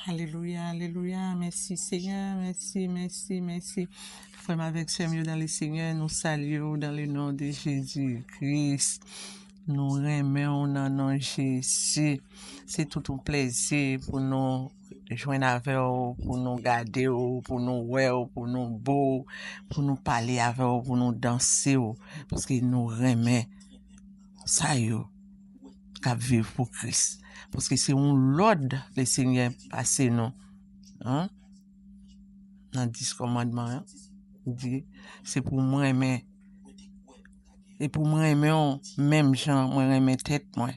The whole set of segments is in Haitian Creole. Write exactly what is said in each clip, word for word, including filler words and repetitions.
Alelouya, alelouya. Mèsi, Senyè. Mèsi, mèsi, mèsi. Frè m avèk sè m yo dans le Seigneur, nou salye w dans le nom de Jésus Christ. Nou renmen w nan non Jezi. Se tout yon plèzi pou nou jwenn avè w, pou nou gade w, pou nou wè w, pou nou bo w, pou nou pale avè w, pou nou danse w. Paske nou renmen sa yo k ap viv pou Kris. Paske se yon lòd Lesenyè pase nou. Hein? Nan dis kòmandman an, li di, se pou mwen renmen. E pou mwen renmen w, menm jan mwen renmen tèt mwen.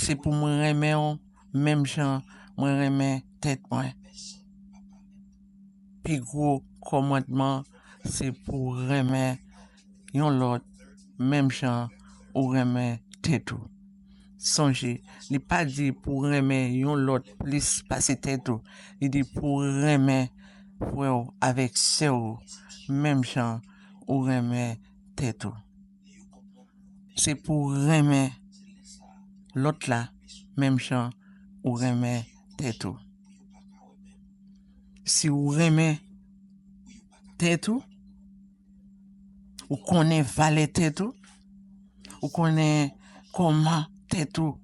Se pou mwen renmen w, menm jan mwen renmen tèt mwen. Pi gwo kòmandman, se pou renmen yon lòt, menm jan ou renmen tèt ou. Sonje, li pa di pou renmen yon lòt plis pase tèt ou. Li di pou renmen frè w avèk sè w, menm jan ou renmen tèt ou. Se pou renmen lòt la, menm jan ou renmen tèt ou. Si ou renmen tèt ou, ou konnen valè tèt ou, ou konnen kòman tèt ou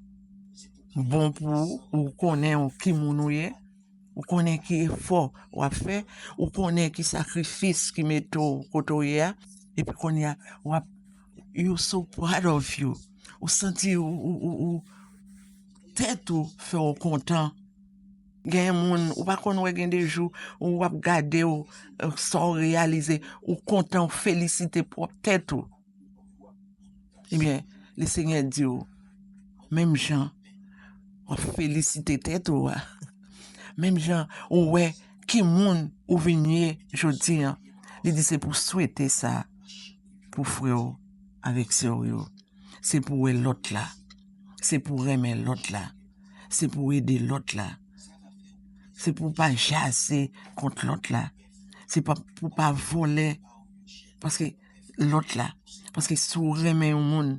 bon pou ou, ou konnen ou ki moun ou ye, ou konnen ki efò w ap fè, ou konnen ki sakrifis ki mete w kote w ye a, epi kounye a, w ap, you so proud of you. Ou santi ou, ou, ou, ou tèt ou fè w kontan. Gen moun, ou pa konn wè gen de jou, ou ap gade w, sa w reyalize, ou kontan, ou felisite pwòp tèt ou. Ebyen, Lesenyè di w, menm jan w ap felisite tèt ou a, menm jan ou wè ki moun ou vin ye jodi an, li di se pou swete sa pou frè w avèk sè w yo. Se pou wè lòt la. Se pou renmen lòt la. Se pou ede lòt la. Se pou pa jaze kont lòt la. Se pa pou pa vòlè. Paske lòt la. Paske si w renmen yon moun,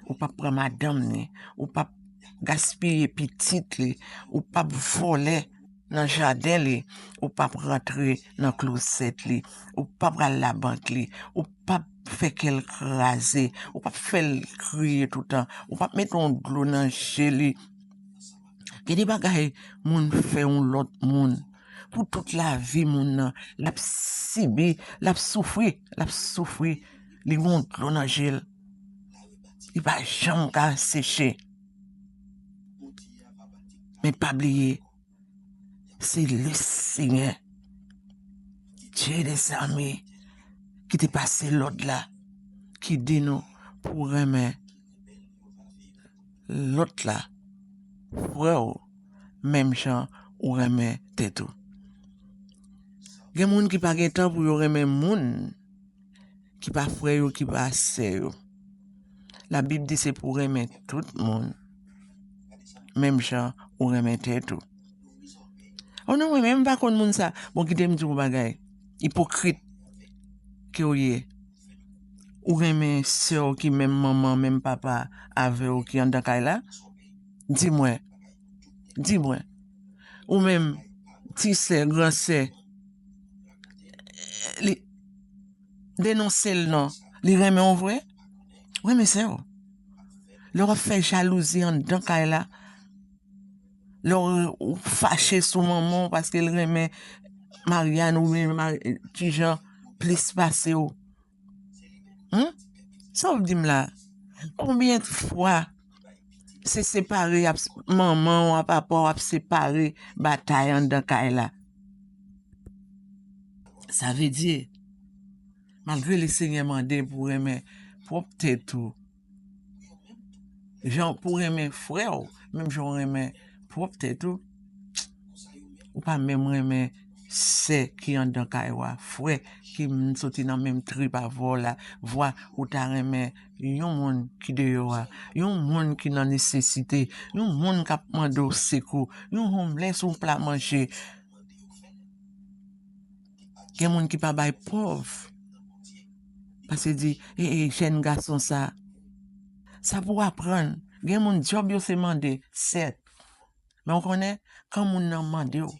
ou p ap pran madanm li, ou p ap gaspiye pitit li, ou p ap vòlè nan jaden li, ou p ap rantre nan klozèt li, ou p ap al labank li, ou p ap fè kè l kraze, ou p ap fè l kriye toutan, ou p ap mete yon dlo nan je li. Gen de bagay moun fè yon lòt moun. Pou tout lavi moun nan, l ap sibi, l ap soufri, l ap soufri. Li gen yon dlo nan je l. Li pa janm ka seche. Men pa bliye, se Lesenyè, Dye dèzame, ki te pase lòd la, ki di nou pou renmen lòt la, frè w, menm jan ou renmen tèt ou. Gen moun ki pa gen tan pou yo renmen moun ki pa frè yo, ki pa sè yo. Labib di se pou renmen tout moun, menm jan ou renmen tèt ou. O non, mwen menm m pa konn moun sa. Bon, kite m di w yon bagay. Ipokrit ke w ye. Ou renmen sè w ki menm manman, menm papa avè w ki anndan kay la? Di mwen. Di mwen. Ou menm, ti sè, gran sè, li denonse l non. Li renmen w vre? Renmen sè w. Lè w ap fè jalouzi anndan kay la, lè w, ou fache sou manman w paske l renmen Mariane oubyen Mari-, Tijan plis pase w. Hum? Sa w di m la? Konbyen fwa se separe y ap, manman w a, papa w ap separe batay anndan kay la? Sa vle di, malgre Lesenyè mande pou renmen pwòp tèt ou, jan pou renmen frè w, menm jan w renmen pwòp tèt ou, ou pa menm renmen sè ki anndan kay w a, frè ki m-, soti nan menm trip avè w la, vwa ou ta renmen yon moun ki deyò a, yon moun ki nan nesesite, yon moun k ap mande w sekou, yon homeless ou pla manje. Gen moun ki pa bay pòv. Paske di, e, e, jèn gason sa. Sa pou aprann. Gen moun djòb yo se mande, sèt. Men w konnen, kan moun nan mande w,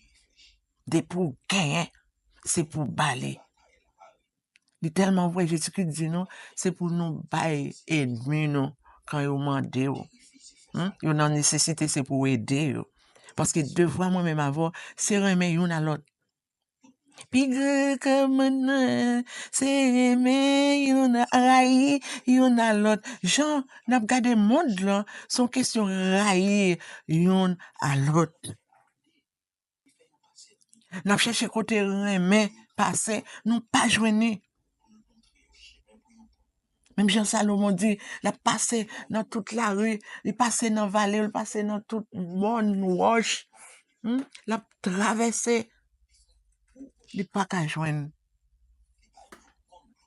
depi w genyen, se pou w ba li. Li tèlman vre, Jezikri di nou, se pou nou bay ènmi nou kan yo mande w. Hmm? Yo nan nesesite, se pou w ede yo. Paske devwa mwen menm avè w, se renmen youn a lòt. Pi gran kòmandman, se renmen youn a, rayi youn a lòt. Jan n ap gade mond lan, se yon kesyon rayi youn a lòt. N ap chèche kote renmen pase, nou pa jwenn li. Menm jan Salomon di, l ap pase nan tout lari, li pase nan vale, li pase nan tout mòn, wòch. Hmm? L ap travèse, li pa ka jwenn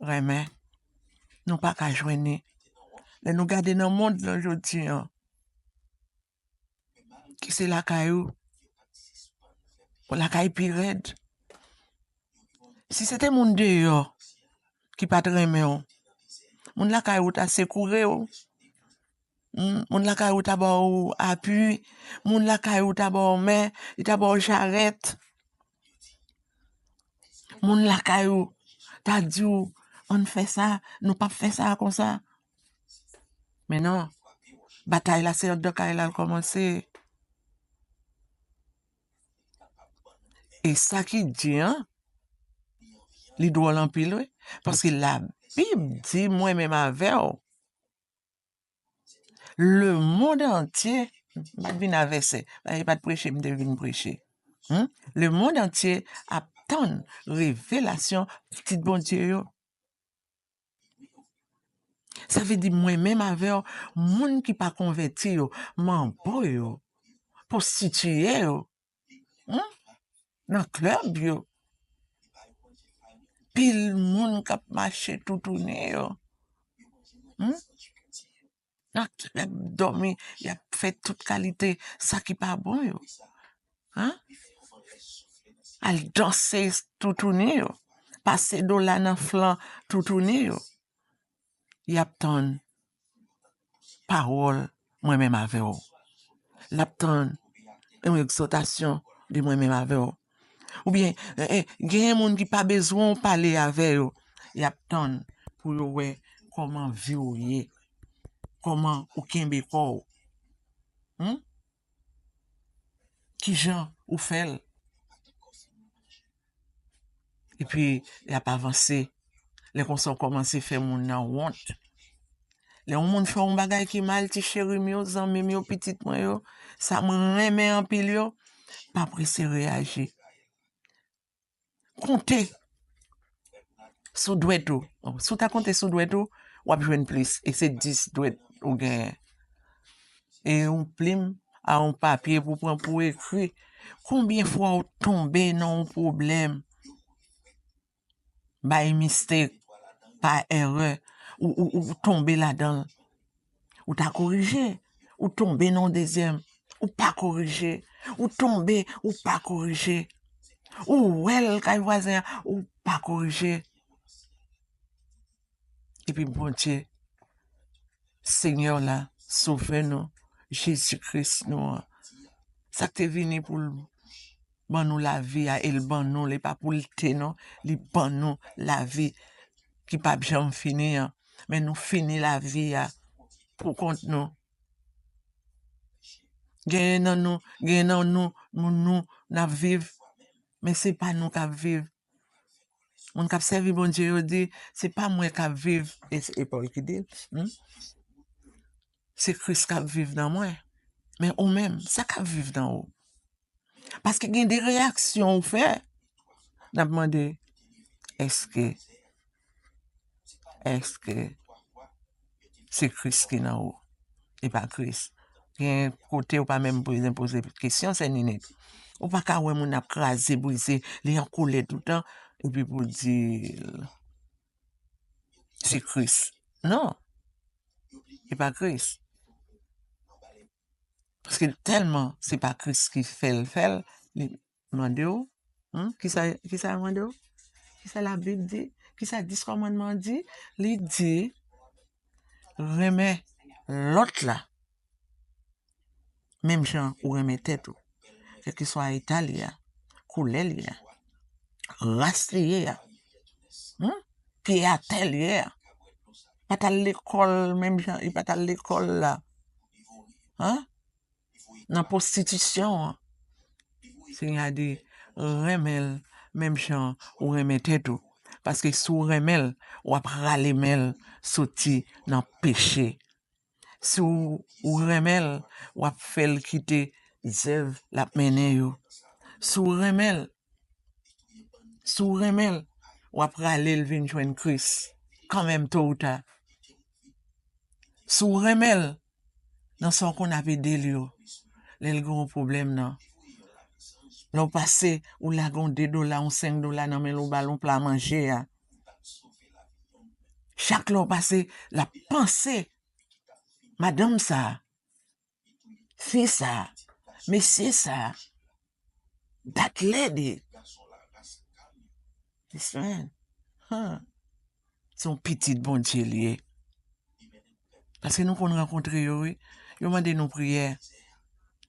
renmen. Nou pa ka jwenn li. Lè nou gade nan mond lan jodi an, ki se lakay ou, lakay pi rèd. Si se te moun deyò ki pa t renmen w, moun lakay ou ta sekoure w. Hmm, moun lakay ou ta ba w apui, moun lakay ou ta ba w men, li ta ba w jarèt. Moun lakay ou ta di w, ann fè sa, nou p ap fè sa konsa. Men non, batay la se anndan kay la l kòmanse. E sa ki di an, li dwòl anpil, wi. Paske Labib di mwen menm avè w, lemonn antye, m pa t vin a vèsè, e pa t preche m te vin preche. Hmm? Lemonn antye ap tann revelasyon pitit Bondye yo. Sa vle di mwen menm avè w, moun ki pa konvèti yo, manbo yo, pwostitiye yo, hmm? Nan klèb yo, pil moun k ap mache toutouni yo, hmm? Nan klèb dòmi, y ap fè tout kalite sa ki pa bon yo. Hein? Al danse toutouni yo. Pase dola nan flan toutouni yo. Y ap tann pawòl mwen menm avè w. L ap tann yon egzòtasyon de mwen menm avè w. Oubyen, eh, eh, genyen moun ki pa bezwen w pale avè yo. Y ap tann pou yo wè kòman vi w ye, kòman ou kenbe kò w. Hmm? Kijan ou fè l? Epi, y ap avanse. Lè konsa, w kòmanse fè moun nan wont. Lè yon moun fè yon bagay ki mal, ti cheri m yo, zanmi m yo, pitit mwen yo, sa mwen renmen anpil yo, pa prese reyaji. Konte sou dwèt ou. Si w ta konte sou dwèt ou, w ap jwenn plis. E se dis dwèt ou genyen. E yon plim a yon papye pou pran pou ekri. Konbyen fwa w tonbe nan yon pwoblèm? By mistake, pa erè, ou, ou, ou tonbe ladan l. Ou ta korije, ou tonbe nan yon dezyèm, ou pa korije, ou tonbe, ou pa korije. Ou wè l kay vwazen an, ou pa korije. Epi Bondye, Senyè la, Sovè nou, Jezi Kris nou an, sa k te vini pou l ban nou lavi a, e l ban nou, li pa pou l te non, li ban nou lavi ki p ap janm fini an. Men nou fini lavi a pou kont nou. Genyen nan nou, genyen nan nou, moun nou, n ap viv, men se pa nou k ap viv. Moun k ap sèvi Bondye yo di, se pa mwen k ap viv, e, e Pòl ki di l, hmm? Se Kris k ap viv nan mwen. Men ou menm, sa k ap viv nan ou? Paske gen de reyaksyon ou fè, n ap mande, èske, èske se Kris ki nan ou? E pa Kris. Gen kote ou pa menm bezwen poze kesyon, sè Ninit. Ou pa ka wè moun ap kraze, brize, li an kolè toutan, epi pou di l, se Kris. Non. E pa Kris. Paske tèlman se pa Kris ki fè l, fè l, li mande w, hmm, kisa, kisa l mande w? Kisa Labib di? Kisa dis kòmandman di? Li di, renmen lòt la, menm jan ou renmen tèt ou. kèlkeswa eta l ye a, koulè l ye a, ras li ye a, hmm? Pye atè l ye a. Pa t al lekòl menm jan, li pa t al lekòl la. Hein? Nan pwostitisyon an. Senyè a di, renmen l menm jan ou renmen tèt ou. Paske si w renmen l, w ap rale men l soti nan peche. Si w, ou renmen l, w ap fè l kite zèv l ap mennen yo. Si w renmen l, si w renmen l, w ap rale l vin jwenn Kris, kanmenm to ou ta. Si w renmen l, nan sa w konn ap ede l yo, lè l gen yon pwoblèm nan. Lè w pase, ou lage yon de dola, yon senk dola nan men l, ou ba l yon pla manje a. Chak lè w pase, l ap panse madanm sa a, fi sa a, mesye sa a, that lady. This man. Huh. Se yon pitit Bondye li ye. Paske nou konn rankontre yo, wi. Yo mande nou priyè.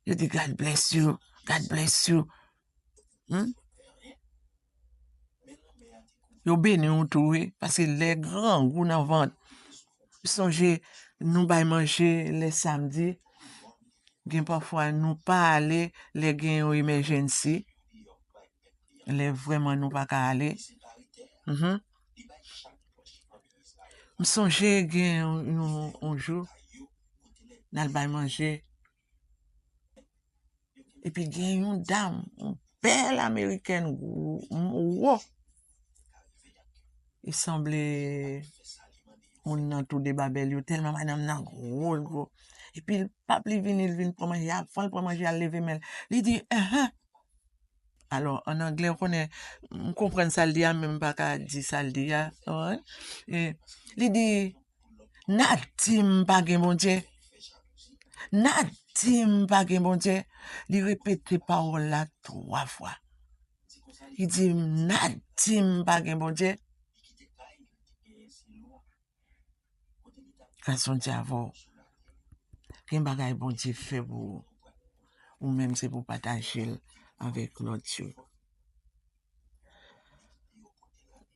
Yo di, "God bless you. God bless you." Hmm? Yo beni w tou, wi. Paske lè grangou nan vant. Sonje, nou bay manje lè samdi. Gen pafwa nou pa ale lè gen yon emergency. Lè vrèman nou pa ka ale. Mhm. M sonje gen yon, yon, yon jou, n al bay manje. Epi gen yon dam, yon bèl amerikèn, gwo, m-, wo. Li sanble moun nan tou de Babèl yo, tèlman madanm nan gwo, l gwo. Epi l p ap li vini, l vin pran manje, avan l pran manje, al leve men l. Li di, enhen. Alò, an anglè, ou konnen, m konprann sa l di a, men m pa ka di sa l di a. Alright? E, li di, "Nati m pa gen Bondye. Nati m pa gen Bondye." Li repete pawòl la twa fwa. Li di, "Nati m pa gen Bondye." Gras Bondye avè w. Gen bagay Bondye fè pou ou. Ou menm se pou pataje l avèk lòt yo.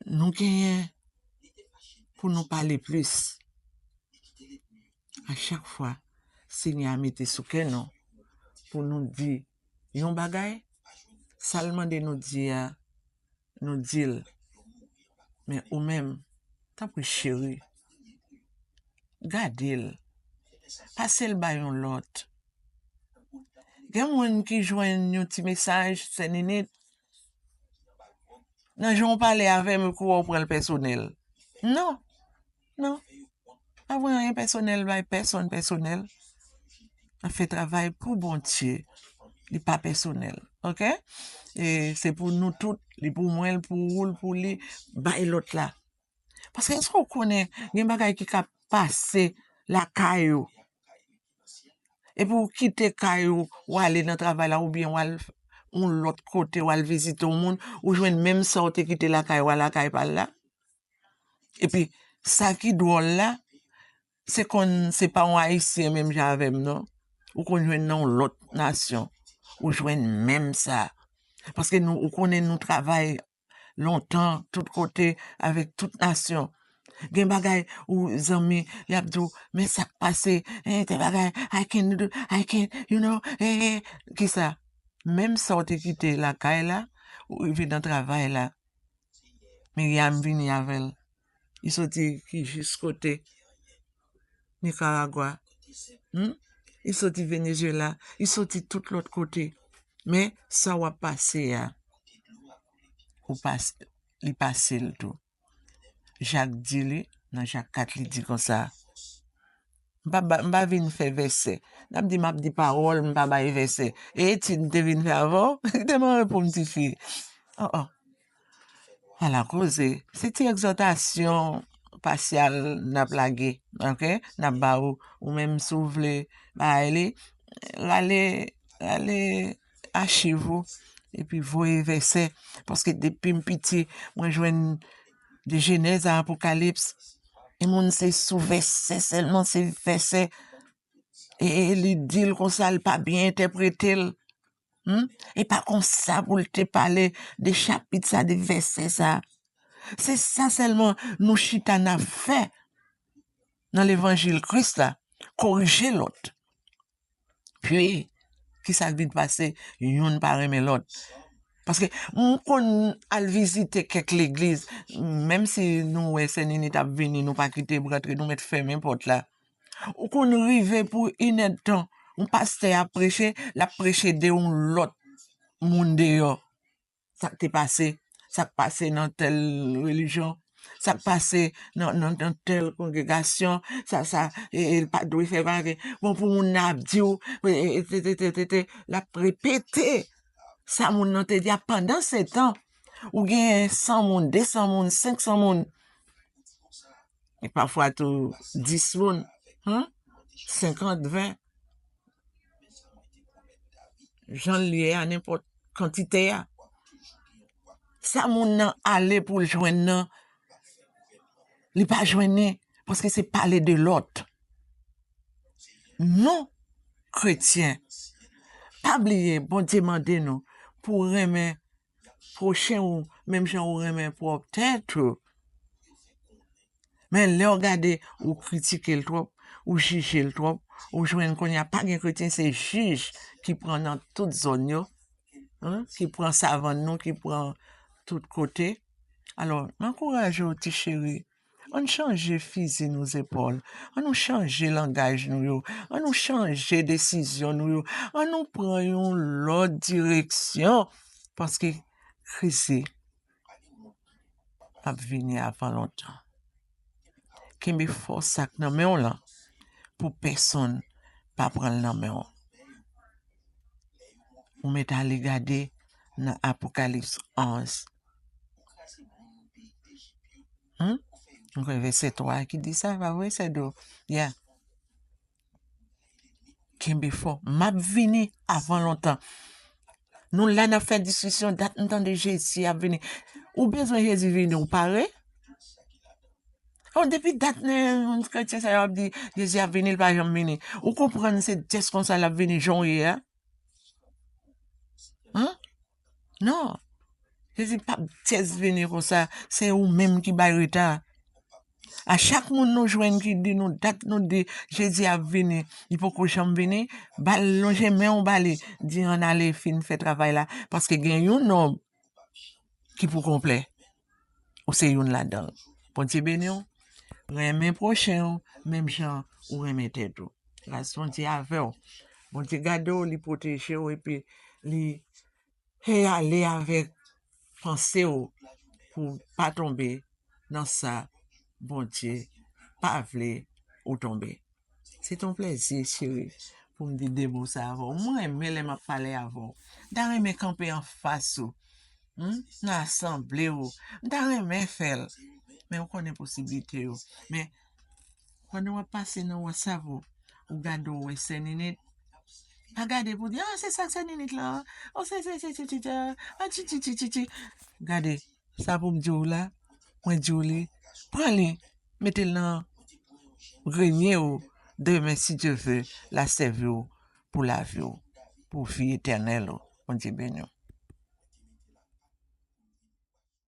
Nou genyen pou nou pale plis. A chak fwa, Senyè a mete sou kè nou pou nou di yon bagay, sa l mande nou di a, nou di l. Men ou menm, tanpri cheri, gade l. Pase l bay yon lòt. Gen moun ki jwenn yon ti mesaj, sè Ninit, nan jan w pale avè m, ou kwè w pran l pèsonèl. Non, non. Pa pran anyen pèsonèl, bay pèsonn pèsonèl. N ap fè travay pou Bondye. Li pa pèsonèl, oke? E se pou nou tout, li pou mwen, li pou ou, li pou li, bay lòt la. Paske èske w konnen gen bagay ki ka pase lakay ou? Epi w kite kay ou, w ale nan travay la, oubyen w al yon lòt kote, w al vizite yon moun, ou jwenn menm sa w te kite lakay ou a lakay pa l la. Epi, sa ki dwòl la, se konn se pa yon Ayisyen menm jan avè m, non. Ou konn jwenn nan yon lòt nasyon, ou jwenn menm sa. Paske nou, ou konnen nou travay lontan, tout kote, avèk tout nasyon. Gen bagay, ou zanmi, y ap di w, "Men sa k pase, eh, te bagay, I can't do, I can't, you know, eh, eh." Kisa? Menm sa w te kite lakay la, ou rive nan travay la. Miriam vini avè l. Li soti ki jis kote? Nikaragwa. Hmm? Li soti Venezuela. Li soti tout lòt kote. Men sa w ap pase a, ou pas-, li pase l tou. Jak di li, nan Jak kat, li di konsa, M pa ba, m pa vin fè vèsè. N ap di m ap di pawòl, m pa bay vèsè. E etid m te vin fè avè w? Kite m anwe pou m tifi. Oh, oh. Ala koze. Se ti egzòtasyon pasyal n ap lage, oke? N ap ba ou, ou menm si w vle bay li, rale, rale achiv ou, epi voye vèsè. Paske depi m piti, mwen jwenn de Jenèz a Apokalips, e moun se sou vèsè sèlman, se vèsè. E, e li di l konsa, l pa byen entèprete l. Hmm? E pa konsa pou l te pale de chapit sa, de vèsè sa. Se sa sèlman nou chita n ap fè nan levanjil Kris la, korije lòt. Pi, kisa k vin pase? Youn pa renmen lòt. Paske m konn al vizite kèk legliz, menm si nou wè sè Ninit ap vini, nou pa kite l rantre, nou mèt fèmen pòt la. Ou konn rive pou inèdtan, yon pastè ap preche, l ap preche de yon lòt moun deyò. Sa k te pase, sa k pase nan tèl relijyon, sa k pase nan, nan, nan tèl kongregasyon, sa, sa, e, e, l pa t dwe fè bagay. Bon, pou moun nan ap di w, e, e, te, te, te, te, te, l ap repete sa moun nan te di a. Pandan se tan, ou gen san moun, de san moun, senk san moun, e pafwa tou dis moun, hmm? Senkant, ven. Jan l ye a, nenpòt kantite a. Sa moun nan ale pou l jwenn nan, li pa jwenn li, paske se pale de lòt. Nou, kretyen, pa bliye, Bondye mande nou pou w renmen pwochen ou, menm jan ou renmen pwòp tèt ou. Men lè w gade, ou kritike l twòp, ou jije l twòp, ou jwenn kounye a, pa gen kretyen, se jij ki pran nan tout zòn yo, hein, ki pran savann nou, ki pran tout kote. Alò, m ankouraje w, ti cheri, ann chanje fizi nou zepòl, ann nou chanje langaj nou yo, ann nou chanje desizyon nou yo, ann nou pran yon lòt direksyon, paske Kris ap vini avan lontan. Kenbe fòs sa k nan men w lan pou pèsonn pa pran l nan men w. Ou mèt ale gade nan Apokalips onz. Hmm? M kwè vèsè twa ki di sa, pa vre, sè Do? Yeah. Kenbe fò. M ap vini avan lontan. Nou la n ap fè diskisyon, dat m tande Jezi ap vini. Ou bezwen Jezi vini, ou pare? Oh, depi dat, moun kretyen sa yo ap di Jezi ap vini, li pa janm vini. Ou konprann se jès konsa l ap vini jan w ye a? Hein? Non. Jezi p ap jès vini konsa, se ou menm ki bay reta. A chak moun nou jwenn ki di nou dat nou di Jezi ap vini, li poko janm vini, ba l, lonje men w ba li, di ann ale fin fè travay la, paske gen yon nonb ki pou konplè. Ou se youn ladan l. Bondye beni w. Renmen pwochen w menm jan ou renmen tèt ou. Gras Bondye avè w. Bondye gade w, li pwoteje w epi li e ale avèk panse w pou w pa tonbe nan sa Bondye pa vle ou tonbe. Se t yon plèzi, cheri, pou m di de mo sa avè w. Mwen renmen lè m ap pale avè w. M ta renmen kanpe anfas ou, hmm, nan asanble w. M ta renmen fè l. Men ou konnen posiblite yo. Men pandan w ap pase nan WhatsApp ou, ou gade w wè sè Ninit, pa gade pou di, ah, se sa k sè Ninit la, oh, se, se, se, se, se, se, ah, ti, ti, ti, ti, ti. Gade, sa pou m di w la, mwen di w li, pran li, mete l nan grenye w, demen, si Dye ve, l a sèvi w pou lavi w, pou vi etènèl ou. Bondye beni w.